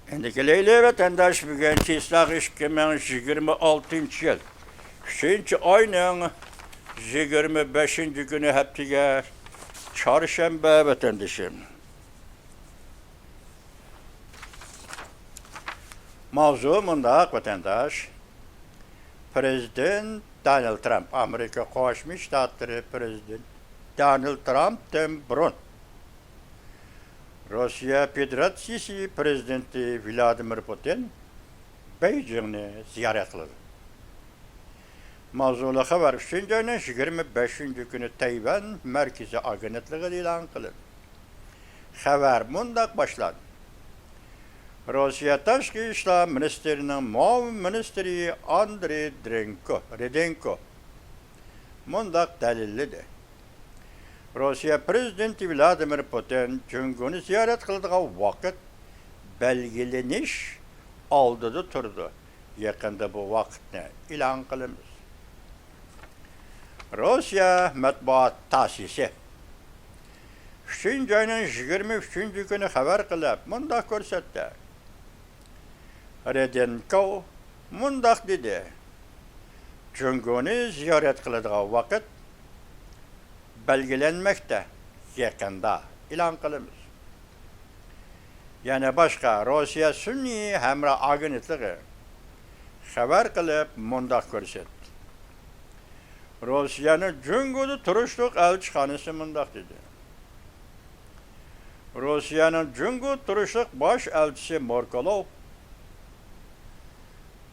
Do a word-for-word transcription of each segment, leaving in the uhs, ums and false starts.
ئەندىكىلەيلى ۋەتەنداش، بۈگۈن چىسلاق ئىككى مىڭ يىگىرمە ئالتىنچى يىل، ئۈچىنچى ئاينىڭ يىگىرمە بەشىنچى كۈنى، ھەپتىگە چارشەنبە ۋەتەندىشىم. ماۋزۇ مۇنداق ۋەتەنداش، پىرېزىدېنت دونالد ترامپ، ئامېرىكا قوشما شتاتلىرى پىرېزىدېنت دونالد ترامپتىن بۇرۇن، روسىيە فېدېراتسىيىسى پىرېزىدېنتى ۋلادىمىر پۇتىن بېيجىڭنى زىيارەت قىلىدۇ. ماۋزۇلۇق خەۋەر ئۈچىنچى ئاينىڭ يىگىرمە بەشىنچى كۈنى تەيۋەن مەركىزىي ئاگېنتلىقىدا ئېلان قىلىندى. خەۋەر مۇنداق باشلاندى. روسىيە تاشقى ئىشلار مىنىستىرىنىڭ مۇئاۋىن مىنىستىرى ئاندرېي دېرېنكو، رېدېنكو مۇنداق دەلىللىدى. روسىيە پىرېزىدېنتى ۋلادىمىر پۇتىن جۇڭگونى زىيارەت قىلىدىغان ۋاقىت بەلگىلىنىش ئالدىدا تۇرىدۇ. يېقىندا بۇ ۋاقىتنى ئېلان قىلىمىز. روسىيە مەتبۇئات تاسسىسى ئۈچىنچى ئاينىڭ يىگىرمە ئۈچىنچى كۈنى خەۋەر قىلىپ، مۇنداق كۆرسەتتى. رېدېنكوۋ مۇنداق دېدى: جۇڭگونى زىيارەت قىلىدىغان ۋاقىت بەلگىلەنمەكتە، يېقىندا ئېلان قىلىمىز. يەنە باشقا روسىيە سۈنئىي ھەمراھ ئاگېنتلىقى خەۋەر قىلىپ مۇنداق كۆرسەتتى. روسىيەنىڭ جۇڭگودا تۇرۇشلۇق ئەلچىخانىسى مۇنداق دېدى. روسىيەنىڭ جۇڭگو تۇرۇشلۇق باش ئەلچىسى موركولوۋ،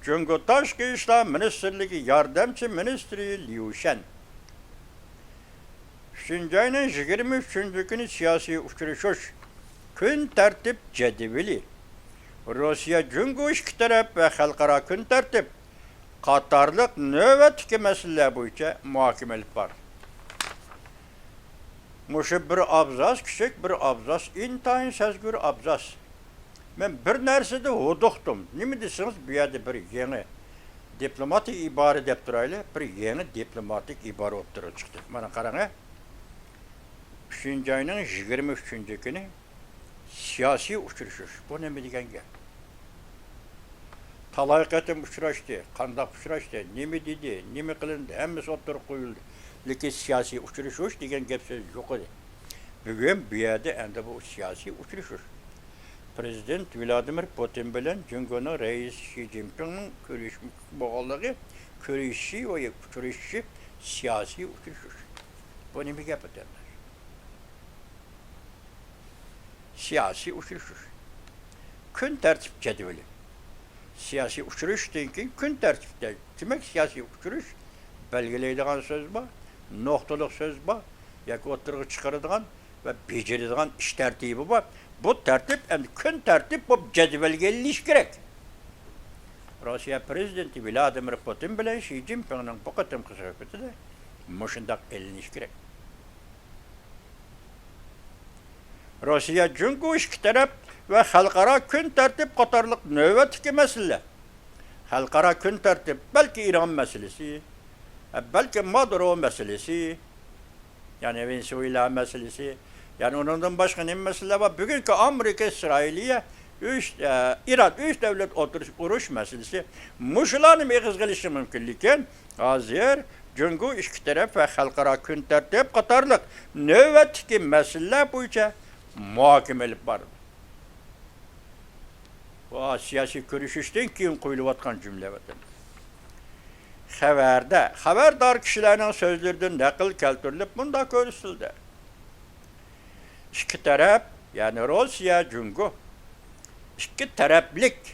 جۇڭگو تاشقى ئىشلار مىنىستىرلىكى ياردەمچى مىنىستىرى ليۇ شەن، ئۈچىنچى ئاينىڭ يىگىرمە ئۈچىنچى كۈنى سىياسىي ئۇچرىشىش، كۈن تەرتىپ جەدۋىلى، روسىيە جۇڭگو ئىككى تەرەپ ۋە خەلقئارا كۈن تەرتىپ قاتارلىق نۆۋەتتىكى مەسىلىلەر بويىچە مۇھاكىمە ئېلىپ باردى. مۇشۇ بىر ئابزاس، كىچىك بىر ئابزاس، ئىنتايىن سەزگۈر ئابزاس. مەن بىر نەرسىدە ھودۇقتۇم. نېمە دېسىڭىز، بۇ يەردە بىر يېڭى دىپلوماتىك ئىبارە دەپ تۇرايلى، بىر يېڭى دىپلوماتىك ئىبارە ئوتتۇرىغا چىقتى. مانا قاراڭە، ئۈچىنچى ئاينىڭ يىگىرمە ئۈچىنچى كۈنى سىياسىي ئۇچرىشىش. بۇ نېمە دېگەن گەپ؟ تالاي قېتىم ئۇچراشتى، قانداق ئۇچراشتى، نېمە دېدى، نېمە قىلىندى، ھەممىسى ئوتتۇرىغا قويۇلدى. لېكىن سىياسىي ئۇچرىشىش دېگەن گەپ سۆز يوق ئىدى. بۈگۈن بۇ يەردە ئەمدى بۇ سىياسىي ئۇچرىشىش. پىرېزىدېنت ۋلادىمىر پۇتىن بىلەن جۇڭگونىڭ رەئىسى شى جىنپىڭنىڭ كۆرۈشمەكچى بولغانلىقى، كۆرۈشۈشى ۋە ئۇچرىشىشى سىياسىي ئۇچرىشىش. بۇ نېمە گەپ ئەتەندە؟ سىياسىي ئۇچرىشىش. كۈن تەرتىپ جەدۋىلى. سىياسىي ئۇچرىشىشتىن كېيىن كۈن تەرتىپتە، دېمەك، سىياسىي ئۇچرىشىش بەلگىلەيدىغان سۆز بار، نۇقتىلىق سۆز بار ياكى ئوتتۇرىغا چىقىرىدىغان ۋە بېجىرىدىغان ئىش تەرتىپى بار. بۇ تەرتىپ ئەمدى كۈن تەرتىپ بولۇپ جەدۋەلگە ئېلىنىشى كېرەك. روسىيە پىرېزىدېنتى ۋلادىمىر پۇتىن بىلەن شى جىنپىڭنىڭ بۇ قېتىمقى سۆھبىتىدە مۇشۇنداق ئېلىنىشى كېرەك. روسىيە جۇڭگو ئىككى تەرەپ ۋە خەلقئارا كۈن تەرتىپ قاتارلىق نۆۋەتتىكى مەسىلىلەر. خەلقئارا كۈن تەرتىپ، بەلكى ئىران مەسىلىسى، بەلكى مادۇرو مەسىلىسى، يەنى ۋېنېسۇېلا مەسىلىسى، يەنى ئۇنىڭدىن باشقا نېمە مەسىلىلەر بار؟ بۈگۈنكى ئامېرىكا، ئىسرائىلىيە، ئۈچ، ئە، ئىران ئۈچ دۆلەت ئوتتۇرىسى ئۇرۇش مەسىلىسى. مۇشۇلارنىمۇ ئېغىزغا ئېلىشى مۇمكىن، لېكىن ھازىر جۇڭگو ئىككى تەرەپ ۋە خەلقئارا كۈن تەرتىپ قاتارلىق نۆۋەتتىكى مەسىلىلەر بويىچە مۇھاكىمە ئېلىپ بارىدۇ. بۇ سىياسىي كۆرۈشۈشتىن كېيىن قويۇلۇۋاتقان جۈملە ۋەتەن. خەۋەردە خەۋەردار كىشىلەرنىڭ سۆزلىرىدىن نەقىل كەلتۈرۈلۈپ مۇنداق كۆرسىتىلدى. ئىككى تەرەپ، يەنى روسىيە، جۇڭگو، ئىككى تەرەپلىك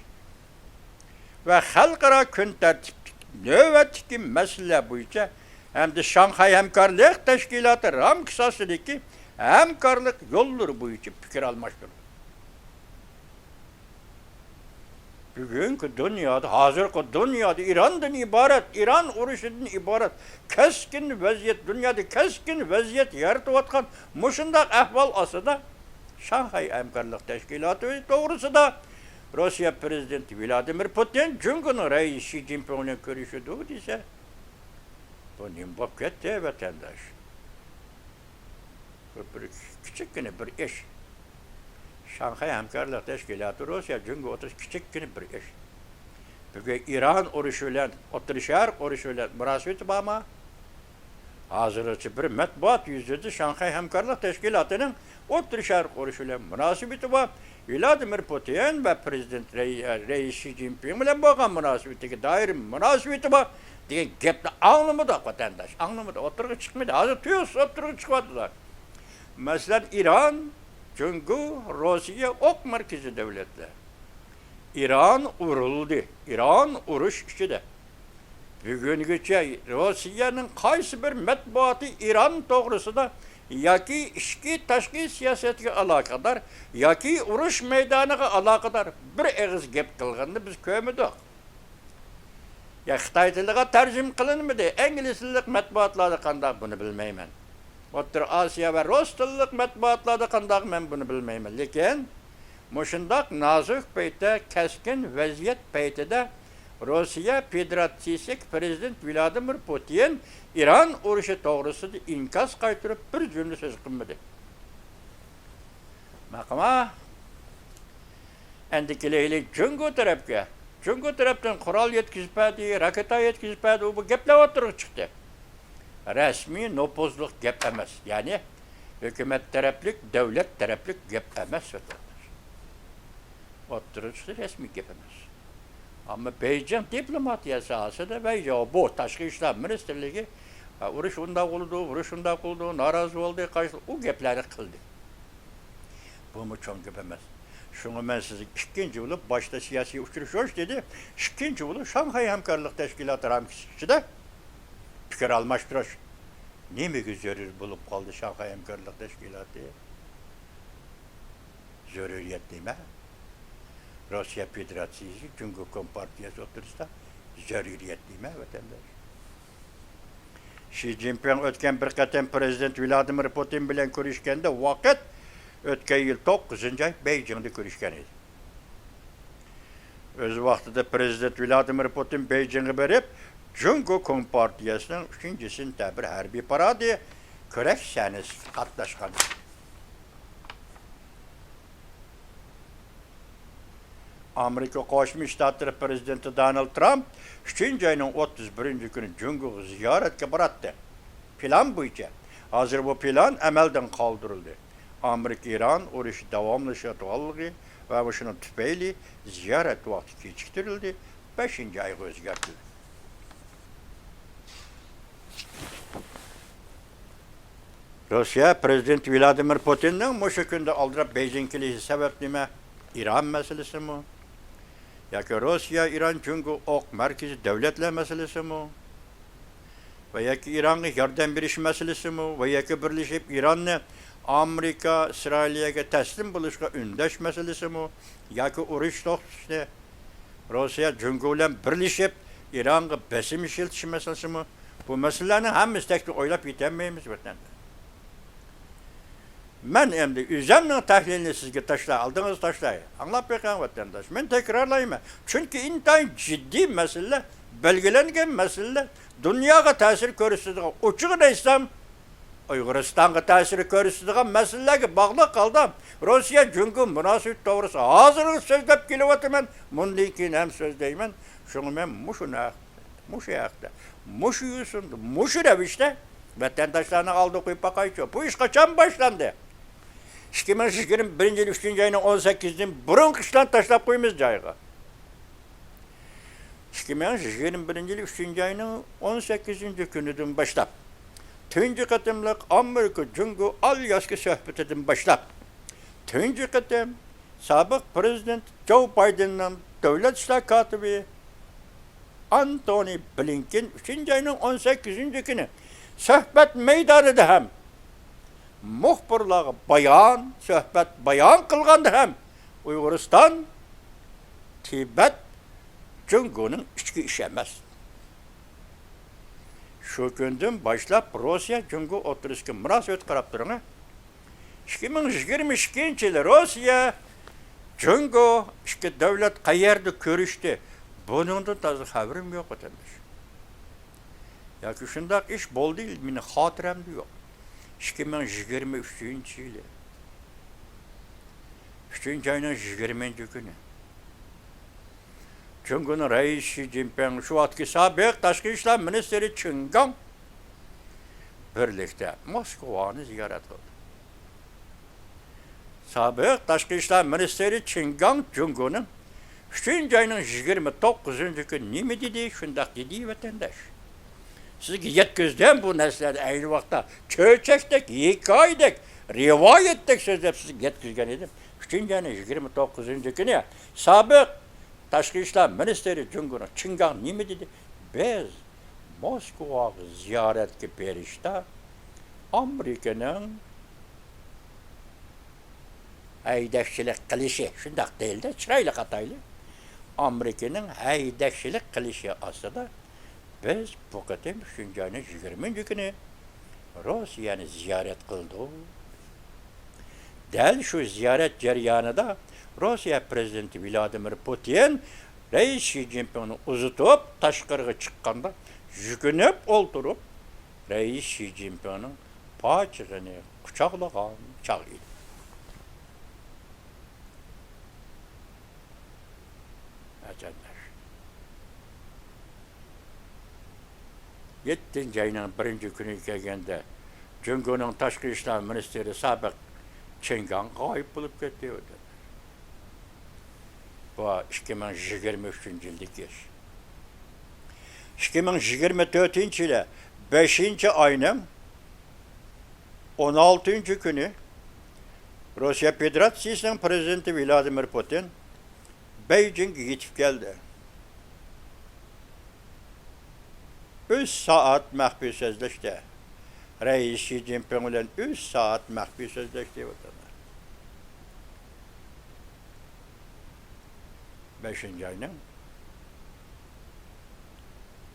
ۋە خەلقئارا كۈن تەرتىپلىك نۆۋەتتىكى مەسىلىلەر بويىچە ھەمدە شاڭخەي ھەمكارلىق تەشكىلاتى رامكىسى ئاستىدىكى ھەمكارلىق يوللىرى بويىچە پىكىر ئالماشتۇردى. بۈگۈنكى دۇنيادا، ھازىرقى دۇنيادا ئىراندىن ئىبارەت، ئىران ئۇرۇشىدىن ئىبارەت كەسكىن ۋەزىيەت، دۇنيادا كەسكىن ۋەزىيەت يارىتىۋاتقان مۇشۇنداق ئەھۋال ئاستىدا، شاڭخەي ھەمكارلىق تەشكىلاتى توغرىسىدا روسىيە پىرېزىدېنتى ۋلادىمىر پۇتىن جۇڭگونىڭ رەئىسى شى جىنپىڭ بىلەن كۆرۈشىدۇ دېسە، بۇ نېمە بولۇپ كەتتى، ۋەتەنداش؟ بۇ بىر كىچىككىنە بىر ئىش. شاڭخەي ھەمكارلىق تەشكىلاتى روسىيە جۇڭگو ئوتتۇرىسىدا كىچىككىنە بىر ئىش. بۈگۈن ئىران ئۇرۇشى بىلەن، ئوتتۇرا شەرق ئۇرۇشى بىلەن مۇناسىۋىتى بارمۇ؟ ھازىرغىچە بىر مەتبۇئات يۈزىدە شاڭخەي ھەمكارلىق تەشكىلاتىنىڭ ئوتتۇرا شەرق ئۇرۇشى بىلەن مۇناسىۋىتى بار، ۋلادىمىر پۇتىن ۋە پىرېزىدېنت رەي-، رەئىس شى جىنپىڭ بىلەن بولغان مۇناسىۋىتىگە دائىر مۇناسىۋىتى بار دېگەن گەپنى ئاڭلىمىدۇق ۋەتەنداش، ئاڭلىمىدۇق، ئوتتۇرىغا چىقمىدى. ھازىر تۇيۇقسىز ئوتتۇرىغا چىقىۋاتىدۇ. مەسىلەن، ئىران، جۇڭگو، روسىيە ئوق مەركىزى دۆلەتلەر. ئىران ئۇرۇلدى. ئىران ئۇرۇش ئىچىدە. بۈگۈنگىچە روسىيەنىڭ قايسى بىر مەتبۇئاتى ئىران توغرىسىدا ياكى ئىچكى تاشقى سىياسەتكە ئالاقىدار، ياكى ئۇرۇش مەيدانىغا ئالاقىدار بىر ئېغىز گەپ قىلغىنىنى بىز كۆرمىدۇق. يا خىتاي تىلىغا تەرجىمە قىلىنمىدى، ئىنگلىز تىللىق مەتبۇئاتلاردا قانداق، بۇنى بىلمەيمەن. ئوتتۇرا ئاسىيا ۋە رۇس تىللىق مەتبۇئاتلاردا قانداق، مەن بۇنى بىلمەيمەن. لېكىن مۇشۇنداق نازۇك پەيتتە، كەسكىن ۋەزىيەت پەيتىدە روسىيە فېدېراتسىيىسى پىرېزىدېنت ۋلادىمىر پۇتىن ئىران ئۇرۇشى توغرىسىدا ئىنكاس قايتۇرۇپ بىر جۈملە سۆز قىلمىدى. ماقۇما. ئەمدى كېلەيلى جۇڭگو تەرەپكە. جۇڭگو تەرەپتىن قورال يەتكۈزۈپ بەردى، راكېتا يەتكۈزۈپ بەردى، ئۇ بۇ گەپلەر ئوتتۇرىغا چىقتى. رەسمىي نوپۇزلۇق گەپ ئەمەس، يەنى ھۆكۈمەت تەرەپلىك، دۆلەت تەرەپلىك گەپ ئەمەس، ۋەتەنداش. ئوتتۇرىغا چىقتى، رەسمىي گەپ ئەمەس. ئەمما بېيجىڭ دىپلوماتىيە ساھەسىدە ۋە يا بۇ تاشقى ئىشلار مىنىستىرلىكى، ھە، ئۇرۇش ئۇنداق بولىدۇ، ئۇرۇش شۇنداق بولىدۇ، نارازى بولدى، قارشى، ئۇ گەپلەرنى قىلدى. بۇمۇ چوڭ گەپ ئەمەس. شۇڭا مەن سىزگە ئىككىنچى بولۇپ باشتا سىياسىي ئۇچرىشىش دېدى، ئىككىنچى بولۇپ شاڭخەي ھەمكارلىق تەشكىلاتى رامكىسى ئىچىدە پىكىر ئالماشتۇرۇش. نېمىگە زۆرۈر بولۇپ قالدى شاڭخەي ھەمكارلىق تەشكىلاتى؟ زۆرۈرىيەت نېمە؟ روسىيە فېدېراتسىيىسى، جۇڭگو كومپارتىيەسى ئوتتۇرىسىدا زۆرۈرىيەت نېمە، ۋەتەنداش؟ شى جىنپىڭ ئۆتكەن بىر قېتىم پىرېزىدېنت ۋلادىمىر پۇتىن بىلەن كۆرۈشكەندە ۋاقىت ئۆتكەن يىل توققۇزىنچى ئاي بېيجىڭدا كۆرۈشكەن ئىدى. ئۆز ۋاقتىدا پىرېزىدېنت ۋلادىمىر پۇتىن بېيجىڭغا بېرىپ، جۇڭگو كومپارتىيەسىنىڭ ئۈچىنچى سېنتەبىر ھەربىي پارادى كۆرەك سەھنىسىگە قاتناشقان ئىدى. ئامېرىكا قوشما شتاتلىرى پىرېزىدېنتى دونالد ترامپ ئۈچىنچى ئاينىڭ ئوتتۇز بىرىنچى كۈنى جۇڭگوغا زىيارەتكە باراتتى. پىلان بويىچە، ھازىر بۇ پىلان ئەمەلدىن قالدۇرۇلدى. ئامېرىكا ئىران ئۇرۇشى داۋاملىشىۋاتقانلىقى ۋە مۇشۇنىڭ تۈپەيلى زىيارەت ۋاقتى كېچىكتۈرۈلدى، بەشىنچى ئايغا ئۆزگەرتىلدى. روسىيە پىرېزىدېنتى ۋلادىمىر پۇتىننىڭ مۇشۇ كۈندە ئالدىراپ بېيجىڭ كېلىشى سەۋەب نېمە؟ ئىران مەسىلىسىمۇ؟ ياكى روسىيە، ئىران، جۇڭگو ئوق مەركىزى دۆلەتلەر مەسىلىسىمۇ؟ ۋە ياكى ئىرانغا ياردەم بېرىش مەسىلىسىمۇ؟ ۋە ياكى بىرلىشىپ ئىراننى ئامېرىكا، ئىسرائىلىيەگە تەسلىم بولۇشقا ئۈندەش مەسىلىسىمۇ؟ ياكى ئۇرۇش توختىتىشنى روسىيە جۇڭگو بىلەن بىرلىشىپ ئىرانغا بېسىم ئىشلىتىش مەسىلىسىمۇ؟ بۇ مەسىلىلەرنىڭ ھەممىسىدەك ئويلاپ يېتەلمەيمىز، ۋەتەنداش. مەن ئەمدى ئۆزۈمنىڭ تەھلىلىنى سىزگە تاشلاي، ئالدىڭىزغا تاشلاي. ئاڭلاپ بېقىڭ، ۋەتەنداش. مەن تەكرارلايمەن. چۈنكى ئىنتايىن جىددىي مەسىلىلەر، بەلگىلەنگەن مەسىلىلەر، دۇنياغا تەسىر كۆرسىتىدىغان، ئوچۇقىنى ئېيتسام، ئۇيغۇرىستانغا تەسىر كۆرسىتىدىغان مەسىلىلەرگە باغلىق ھالدا روسىيە جۇڭگو مۇناسىۋىتى توغرىسىدا ھازىرلا سۆزلەپ كېلىۋاتىمەن، مۇندىن كېيىن ھەم سۆزلەيمەن. شۇڭا مەن مۇشۇ ھەق-، مۇشۇ ھەقتە، مۇشۇ يوسۇندا، مۇشۇ رەۋىشتە ۋەتەنداشلارنىڭ ئالدىغا قويۇپ باقايچۇ. بۇ ئىش قاچان باشلاندى؟ ئىككى مىڭ يىگىرمە بىرىنچى يىل ئۈچىنچى ئاينىڭ ئون سەككىزىدىن بۇرۇنقى ئىشلارنى تاشلاپ قويىمىز جايىغا. ئىككى مىڭ يىگىرمە بىرىنچى يىل ئۈچىنچى ئاينىڭ ئون سەككىزىنچى كۈنىدىن باشلاپ، تۇنجى قېتىملىق ئامېرىكا جۇڭگو ئالياسكا سۆھبىتىدىن باشلاپ، تۇنجى قېتىم سابىق پىرېزىدېنت جو بايدېننىڭ دۆلەت ئىشلار كاتىپى ئانتونى بلىنكېن ئۈچىنچى ئاينىڭ ئون سەككىزىنچى كۈنى سۆھبەت مەيدانىدا ھەم مۇخبىرلارغا بايان، سۆھبەت بايان قىلغاندا ھەم ئۇيغۇرىستان، تىبەت جۇڭگونىڭ ئىچكى ئىشى ئەمەس. شۇ كۈندىن باشلاپ روسىيە جۇڭگو ئوتتۇرىسىدىكى مۇناسىۋەتكە قاراپ تۇرۇڭ. ئىككى مىڭ يىگىرمە ئىككىنچى يىلى روسىيە، جۇڭگو ئىككى دۆلەت قەيەردە كۆرۈشتى؟ بۇنىڭدىن تازا خەۋىرىم يوق، ۋەتەنداش. ياكى شۇنداق ئىش بولدى، مېنىڭ خاتىرەمدە يوق. ئىككى مىڭ يىگىرمە ئۈچىنچى يىلى. ئۈچىنچى ئاينىڭ يىگىرمىنچى كۈنى جۇڭگونىڭ رەئىسى شى جىنپىڭ، شۇ ۋاقىتتىكى سابىق تاشقى ئىشلار مىنىستىرى چېن گاڭ بىرلىكتە موسكۋانى زىيارەت قىلدى. سابىق تاشقى ئىشلار مىنىستىرى چېن گاڭ جۇڭگونىڭ ئۈچىنچى ئاينىڭ يىگىرمە توققۇزىنچى كۈنى نېمە دېدى؟ شۇنداق دېدى، ۋەتەنداش. سىزگە يەتكۈزدۈم بۇ نەرسىلەرنى، ئەينى ۋاقىتتا چۆچەكتەك، ھېكايىدەك، رىۋايەتتەك سۆزلەپ سىزگە يەتكۈزگەن ئىدىم. ئۈچىنچى ئاينىڭ يىگىرمە توققۇزىنچى كۈنى سابىق تاشقى ئىشلار مىنىستىرى جۇڭگونىڭ چېن گاڭ نېمە دېدى؟ بىز موسكۋاغا زىيارەتكە بېرىشتا ئامېرىكىنىڭ ھەيدەكچىلىك قىلىشى، شۇنداق دەيلى، چىرايلىق ئاتايلى. ئامېرىكىنىڭ ھەيدەكچىلىك قىلىشى ئاستىدا بىز بۇ قېتىم ئۈچىنچى ئاينىڭ يىگىرمىنچى كۈنى روسىيەنى زىيارەت قىلدۇق. دەل شۇ زىيارەت جەريانىدا روسىيە پىرېزىدېنتى ۋلادىمىر پۇتىن رەئىس شى جىنپىڭنى ئۇزىتىپ، تاشقىرىغا چىققاندا يۈكۈنۈپ ئولتۇرۇپ، رەئىس شى جىنپىڭنىڭ پاچىقىنى قۇچاقلىغان چاغ ئىدى. ۋەتەنداش. يەتتىنچى ئاينىڭ بىرىنچى كۈنىگە كەلگەندە، جۇڭگونىڭ تاشقى ئىشلار مىنىستىرى سابىق چېن گاڭ غايىب بولۇپ كەتتى. بۇ ئىككى مىڭ يىگىرمە ئۈچىنچى يىلدىكى ئىش. ئىككى مىڭ يىگىرمە تۆتىنچى يىلى بەشىنچى ئاينىڭ ئون ئالتىنچى كۈنى روسىيە فېدېراتسىيىسىنىڭ پىرېزىدېنتى ۋلادىمىر پۇتىن بېيجىڭغا يېتىپ كەلدى. ئۈچ سائەت مەخپىي سۆزلەشتى. رەئىس شى جىنپىڭ بىلەن ئۈچ سائەت مەخپىي سۆزلەشتى، ۋەتەنداش. بەشىنچى ئاينىڭ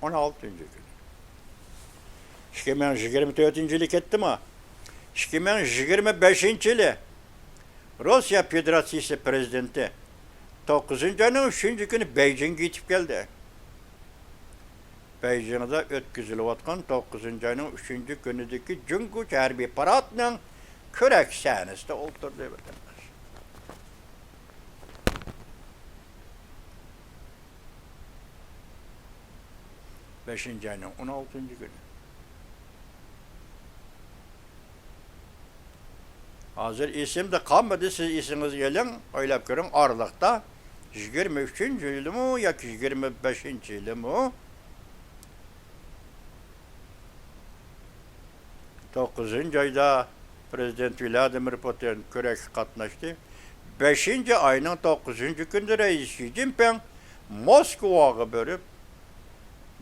ئون ئالتىنچى كۈنى. ئىككى مىڭ يىگىرمە تۆتىنچى يىلى كەتتىمۇ؟ ئىككى مىڭ يىگىرمە بەشىنچى يىلى روسىيە فېدېراتسىيىسى پىرېزىدېنتى توققۇزىنچى ئاينىڭ ئۈچىنچى كۈنى بېيجىڭغا يېتىپ كەلدى. بېيجىڭدا ئۆتكۈزۈلۈۋاتقان توققۇزىنچى ئاينىڭ ئۈچىنچى كۈنىدىكى جۇڭگوچە ھەربىي پاراتنىڭ كۆرەك سەھنىسىدە ئولتۇردى، ۋەتەنداش. بەشىنچى ئاينىڭ ئون ئالتىنچى كۈنى. ھازىر ئېسىمدە قالمىدى، سىز ئېسىڭىزگە ئېلىڭ، ئويلاپ كۆرۈڭ، ئارىلىقتا يىگىرمە ئۈچىنچى يىلىمۇ ياكى يىگىرمە بەشىنچى يىلىمۇ، توققۇزىنچى ئايدا پىرېزىدېنت ۋلادىمىر پۇتىن كۆرەككە قاتناشتى. بەشىنچى ئاينىڭ توققۇزىنچى كۈنىدە رەئىس شى جىنپىڭ موسكۋاغا بېرىپ،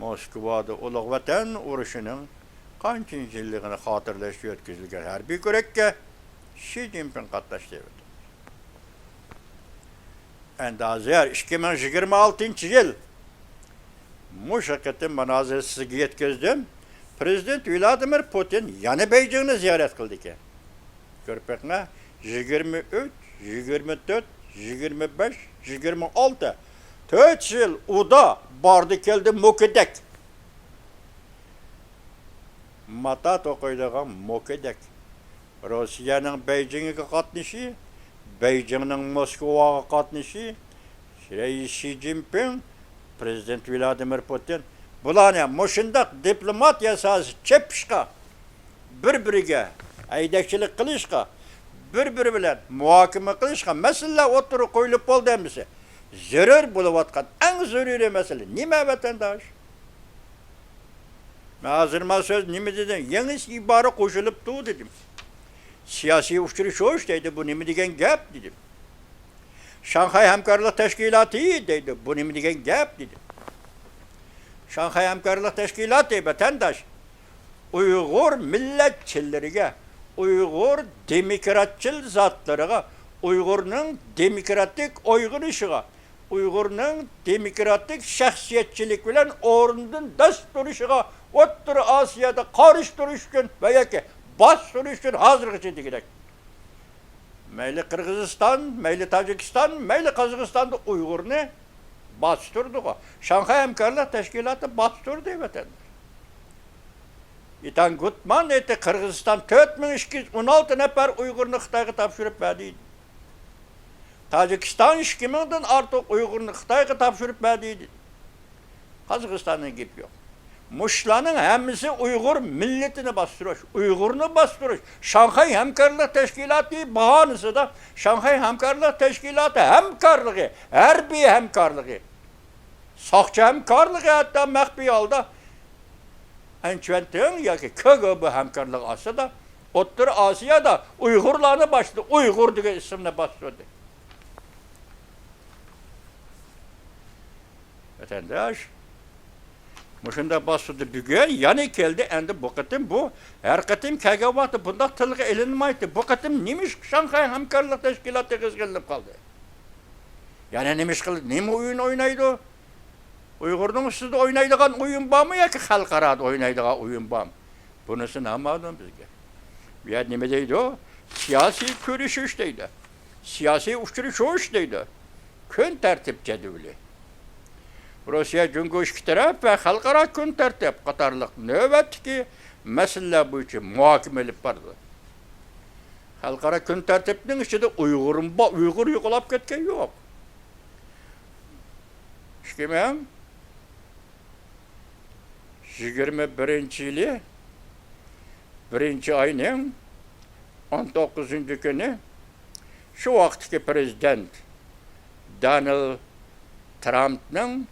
موسكۋادا ئۇلۇغ ۋەتەن ئۇرۇشىنىڭ قانچىنچى يىللىقىنى خاتىرىلەشكە ئۆتكۈزۈلگەن ھەربىي كۆرەككە شى جىنپىڭ قاتناشتى. ئەمدى ھازىر ئىككى مىڭ يىگىرمە ئالتىنچى يىل. مۇشۇ قېتىم مانا ھازىر سىزگە يەتكۈزدۈم. پىرېزىدېنت ۋلادىمىر پۇتىن يەنە بېيجىڭنى زىيارەت قىلىدىكەن. كۆرۈپ بېقىڭە، يىگىرمە ئۈچ، يىگىرمە تۆت، يىگىرمە بەش، يىگىرمە ئالتە. تۆت يىل ئۇدا باردى كەلدى موكىدەك. ماتا توقۇيدىغان موكىدەك. روسىيەنىڭ بېيجىڭىگە قاتنىشى، بېيجىڭنىڭ موسكۋاغا قاتنىشى، رەئىس شى جىنپىڭ، پىرېزىدېنت ۋلادىمىر پۇتىن، بۇلارنى مۇشۇنداق دىپلوماتىيە ساھەسىدە چېپىشقا، بىر-بىرىگە ھەيدەكچىلىك قىلىشقا، بىر-بىرى بىلەن مۇھاكىمە قىلىشقا مەسىلىلەر ئوتتۇرىغا قويۇلۇپ بولدى ئەمىسە. زۆرۈر بولۇۋاتقان ئەڭ زۆرۈرىي مەسىلە نېمە، ۋەتەنداش؟ مەن ھازىر ما سۆز نېمە دېدىم؟ يېڭى ئىبارە قوشۇلۇپتۇ دېدىم. سىياسىي ئۇچرىشىش دەيدۇ، بۇ نېمە دېگەن گەپ دېدىم. شاڭخەي ھەمكارلىق تەشكىلاتى دەيدۇ، بۇ نېمە دېگەن گەپ دېدىم. شاڭخەي ھەمكارلىق تەشكىلاتى، ۋەتەنداش، ئۇيغۇر مىللەتچىللىرىگە، ئۇيغۇر دېموكراتچىل زاتلىرىغا، ئۇيغۇرنىڭ دېموكراتىك ئويغىنىشىغا، ئۇيغۇرنىڭ دېموكراتىك شەخسىيەتچىلىك بىلەن ئورنىدىن داس تۇرۇشىغا ئوتتۇرا ئاسىيادا قارشى تۇرۇش ئۈچۈن ۋە ياكى باستۇرۇش ئۈچۈن ھازىرغىچە دېگۈدەك. مەيلى قىرغىزىستان، مەيلى تاجىكىستان، مەيلى قازاقىستاندا ئۇيغۇرنى باستۇردىغۇ. شاڭخەي ھەمكارلىق تەشكىلاتى باستۇردى ۋەتەندىن. ئېتان گۇتمان ئېيتتى، قىرغىزىستان تۆت مىڭ ئىككى يۈز ئون ئالتە نەپەر ئۇيغۇرنى خىتايغا تاپشۇرۇپ بەردى. تاجىكىستان ئىككى مىڭدىن ئارتۇق ئۇيغۇرنى خىتايغا تاپشۇرۇپ بەردى، دېدى. قازاقىستاندىن گەپ يوق. مۇشۇلارنىڭ ھەممىسى ئۇيغۇر مىللىتىنى باستۇرۇش، ئۇيغۇرنى باستۇرۇش. شاڭخەي ھەمكارلىق تەشكىلاتى باھانىسىدا، شاڭخەي ھەمكارلىق تەشكىلاتى ھەمكارلىقى، ھەربىي ھەمكارلىقى، ساقچى ھەمكارلىقى، ھەتتا مەخپىي ھالدا ئەنچۈەنتىڭ ياكى كىگېبې ھەمكارلىقى ئاستىدا ئوتتۇرا ئاسىيادا ئۇيغۇرلارنى باشلىدى، ئۇيغۇر دېگەن ئىسىمنى باستۇردى. ۋەتەنداش، مۇشۇنداق باستۇردى، بۈگۈن يەنە كەلدى. ئەمدى بۇ قېتىم بۇ ھەر قېتىم كەلگەن ۋاقىتتا بۇنداق تىلغا ئېلىنمايتتى. بۇ قېتىم نېمىشقا شاڭخەي ھەمكارلىق تەشكىلاتى قىزغىنلىنىپ قالدى؟ يەنە نېمە ئىش قىلدى؟ نېمە ئويۇن ئوينايدۇ؟ ئۇيغۇرنىڭ ئۈستىدە ئوينايدىغان ئويۇن بارمۇ ياكى خەلقئارادا ئوينايدىغان ئويۇن بارمۇ؟ بۇنىسى نامەلۇم بىزگە. بۇ يەردە نېمە دەيدۇ؟ سىياسىي كۆرۈشۈش دەيدۇ. سىياسىي ئۇچرىشىش دەيدۇ. كۈن تەرتىپ جەدۋىلى. روسىيە، جۇڭگو ئىككى تەرەپ ۋە خەلقئارا كۈن تەرتىپ قاتارلىق نۆۋەتتىكى مەسىلىلەر بويىچە مۇھاكىمە ئېلىپ بارىدۇ. خەلقئارا كۈن تەرتىپنىڭ ئىچىدە ئۇيغۇرمۇ بار، ئۇيغۇر يوقاپ كەتكەن يوق. ئىككى مىڭ يىگىرمە بىرىنچى يىلى بىرىنچى ئاينىڭ ئون توققۇزىنچى كۈنى شۇ ۋاقىتتىكى پىرېزىدېنت دونالد ترامپنىڭ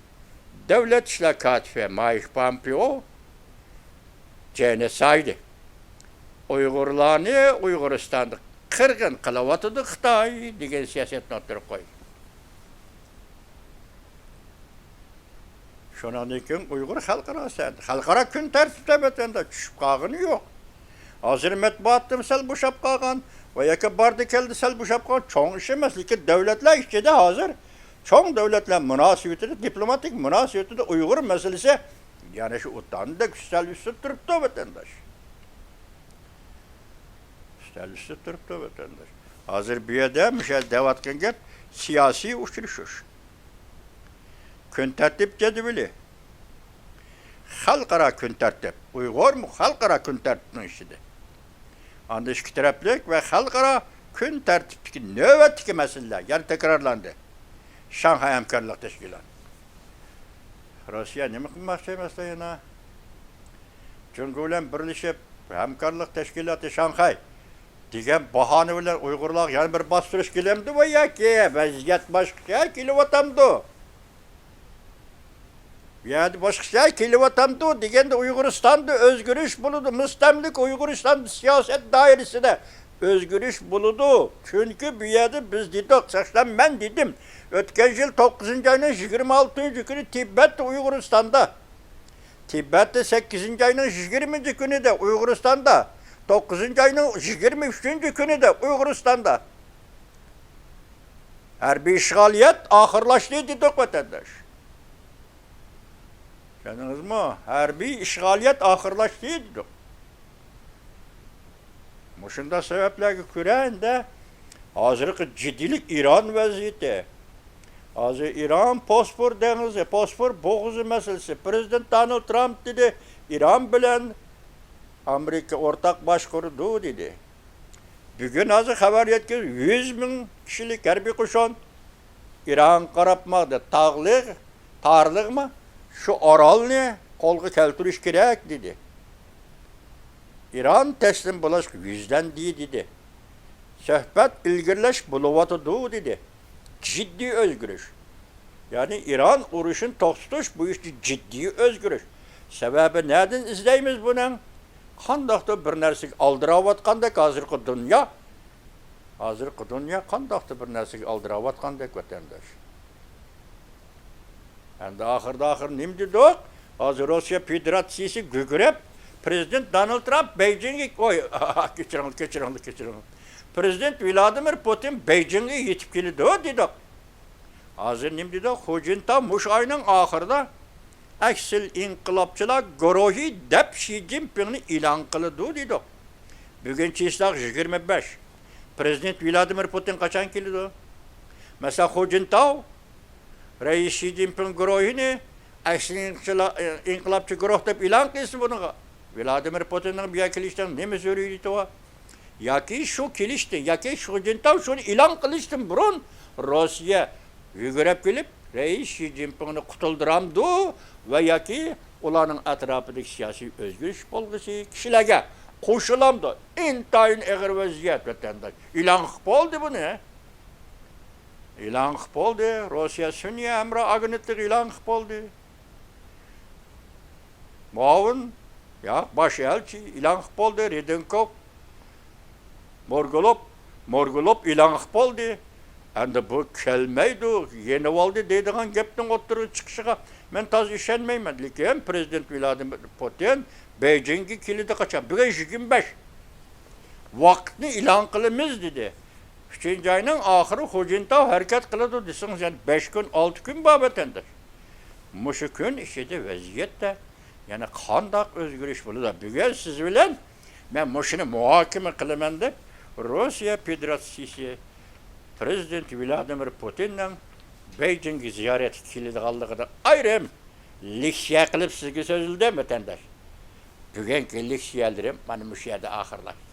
دۆلەت ئىشلار كاتىپى مايك پومپېئو جېنوسايدى، ئۇيغۇرلارنى ئۇيغۇرىستاندا قىرغىن قىلىۋاتىدۇ خىتاي دېگەن سىياسەتنى ئوتتۇرىغا قويدى. شۇنىڭدىن كېيىن ئۇيغۇر خەلقئارا سەھنىدە، خەلقئارا كۈن تەرتىپىدە ۋەتەندە چۈشۈپ قالغىنى يوق. ھازىر مەتبۇئاتتىمۇ سەل بوشاپ قالغان ۋە ياكى باردى كەلدى سەل بوشاپ قالغان، چوڭ ئىش ئەمەس، لېكىن دۆلەتلەر ئىچىدە ھازىر چوڭ دۆلەتلەر مۇناسىۋىتىدە، دىپلوماتىك مۇناسىۋىتىدە ئۇيغۇر مەسىلىسى يەنە شۇ ئۇتاندەك ئۈستەل ئۈستىدە تۇرۇپتۇ، ۋەتەنداش. ئۈستەل ئۈستىدە تۇرۇپتۇ، ۋەتەنداش. ھازىر بۇ يەردە مۇشۇ يەردە دەۋاتقان گەپ سىياسىي ئۇچرىشىش. كۈن تەرتىپ جەدۋىلى، خەلقئارا كۈن تەرتىپ، ئۇيغۇرمۇ خەلقئارا كۈن تەرتىپىنىڭ ئىچىدە. ئاندىن ئىككى تەرەپلىك ۋە خەلقئارا كۈن تەرتىپتىكى نۆۋەتتىكى مەسىلىلەر يەنە تەكرارلاندى. شاڭخەي ھەمكارلىق تەشكىلاتى. روسىيە نېمە قىلماقچى ئەمەسلا يەنە؟ جۇڭگو بىلەن بىرلىشىپ ھەمكارلىق تەشكىلاتى شاڭخەي دېگەن باھانە بىلەن ئۇيغۇرلارغا يەنە بىر باستۇرۇش كېلەمدۇ ۋە ياكى ۋەزىيەت باشقىچە كېلىۋاتامدۇ؟ بۇ يەردە باشقىچە كېلىۋاتامدۇ دېگەندە، ئۇيغۇرىستاندا ئۆزگىرىش بولىدۇ، مۇستەملىكە ئۇيغۇرىستاندا سىياسەت دائىرىسىدە ئۆزگىرىش بولىدۇ. چۈنكى بۇ يەردە بىز دېدۇق، ساقچىلار، مەن دېدىم، ئۆتكەن يىل توققۇزىنچى ئاينىڭ يىگىرمە ئالتىنچى كۈنى تىبەتتە ئۇيغۇرىستاندا، تىبەتتە سەككىزىنچى ئاينىڭ يىگىرمىنچى كۈنىدە ئۇيغۇرىستاندا، توققۇزىنچى ئاينىڭ يىگىرمە ئۈچىنچى كۈنىدە ئۇيغۇرىستاندا ھەربىي ئىشغالىيەت ئاخىرلاشتى دېدۇق، ۋەتەنداش. چۈشەندىڭىزمۇ؟ ھەربىي ئىشغالىيەت ئاخىرلاشتى دېدۇق. مۇشۇنداق سەۋەبلەرگە كۆرە، ئەندى ھازىرقى جىددىيلىك ئىران ۋەزىيىتى. ھازىر ئىران بوسفور دېڭىزى، بوسفور بوغۇزى مەسىلىسى. پىرېزىدېنت دونالد ترامپ دېدى، ئىران بىلەن ئامېرىكا ئورتاق باشقۇرىدۇ دېدى. بۈگۈن ھازىر خەۋەر يەتكەن يۈز مىڭ كىشىلىك ھەربىي قوشۇن ئىرانغا قاراپ ماڭدى. تاغلىق، تارلىقمۇ؟ شۇ ئارالنى قولغا كەلتۈرۈش كېرەك دېدى. ئىران تەسلىم بولۇشقا يۈزلەندى دېدى. سۆھبەت ئىلگىرىلەش بولۇۋاتىدۇ دېدى. جىددىي ئۆزگىرىش. يەنى ئىران ئۇرۇشىنى توختىتىش بۇ ئىشتا جىددىي ئۆزگىرىش. سەۋەبى نەدىن ئىزدەيمىز بۇنىڭ؟ قانداقتۇر بىر نەرسىگە ئالدىراۋاتقاندەك ھازىرقى دۇنيا. ھازىرقى دۇنيا قانداقتۇر بىر نەرسىگە ئالدىراۋاتقاندەك، ۋەتەنداش. ئەمدى ئاخىردا ئاخىر نېمە دېدۇق؟ ھازىر روسىيە فېدېراتسىيىسى گۈگرەپ، پىرېزىدېنت دونالد ترامپ بېيجىڭگە، ئوي، كەچۈرۈڭلار، كەچۈرۈڭلار، كەچۈرۈڭلار. پىرېزىدېنت ۋلادىمىر پۇتىن بېيجىڭغا يېتىپ كېلىدۇ دېدۇق. ھازىر نېمە دېدۇق؟ خۇ جىنتاۋ مۇشۇ ئاينىڭ ئاخىرىدا ئەكسىل ئىنقىلابچىلار گۇرۇھى دەپ شى جىنپىڭنى ئېلان قىلىدۇ دېدۇق. بۈگۈن چىسلاق يىگىرمە بەش. پىرېزىدېنت ۋلادىمىر پۇتىن قاچان كېلىدۇ؟ مەسىلەن، خۇ جىنتاۋ رەئىس شى جىنپىڭ گۇرۇھىنى ئەكسىل ئىنقىلابچى گۇرۇھ دەپ ئېلان قىلسا بۇنىڭغا، ۋلادىمىر پۇتىننىڭ بۇ يەرگە كېلىشىنىڭ نېمە زۆرۈرىيىتى بار؟ ياكى شۇ كېلىشتىن، ياكى شۇ جىنتاۋ شۇنى ئېلان قىلىشتىن بۇرۇن روسىيە يۈگۈرۈپ كېلىپ، رەئىس شى جىنپىڭنى قۇتۇلدۇرامدۇ ۋە ياكى ئۇلارنىڭ ئەتراپىدىكى سىياسىي ئۆزگىرىش بولغۇسى كىشىلەرگە قوشۇلامدۇ؟ ئىنتايىن ئېغىر ۋەزىيەت، ۋەتەنداش. ئېلان قىلىپ بولدى بۇنى. ئېلان قىلىپ بولدى. روسىيە سۈنئىي ھەمراھ ئاگېنتلىقى ئېلان قىلىپ بولدى. مۇئاۋىن، يا، باش ئەلچى ئېلان قىلىپ بولدى. رېدېنكوف، مورگۇلوف، مورگۇلوف ئېلان قىلىپ بولدى. ئەمدى بۇ كەلمەيدۇ، يېنىۋالدى دەيدىغان گەپنىڭ ئوتتۇرىغا چىقىشىغا مەن تازا ئىشەنمەيمەن. لېكىن پىرېزىدېنت ۋلادىمىر پۇتىن بېيجىڭگە كېلىدۇ قاچان؟ بۈگۈن يىگىرمە بەش. ۋاقىتنى ئېلان قىلىمىز دېدى. ئۈچىنچى ئاينىڭ ئاخىرى خۇجىنتاۋ ھەرىكەت قىلىدۇ دېسىڭىز، يەنە بەش كۈن، ئالتە كۈن بار، ۋەتەنداش. مۇشۇ كۈن ئىچىدە ۋەزىيەتتە يەنە قانداق ئۆزگىرىش بولىدۇ؟ بۈگۈن سىز بىلەن مەن مۇشۇنى مۇھاكىمە قىلىمەن دەپ، روسىيە فېدېراتسىيىسى پىرېزىدېنتى ۋلادىمىر پۇتىننىڭ بېيجىڭگە زىيارەتكە كېلىدىغانلىقىدا ئايرىم لېكسىيە قىلىپ سىزگە سۆزلىدىم، ۋەتەنداش. بۈگۈنكى لېكسىيەلىرىم مانا مۇشۇ يەردە ئاخىرلاشتى.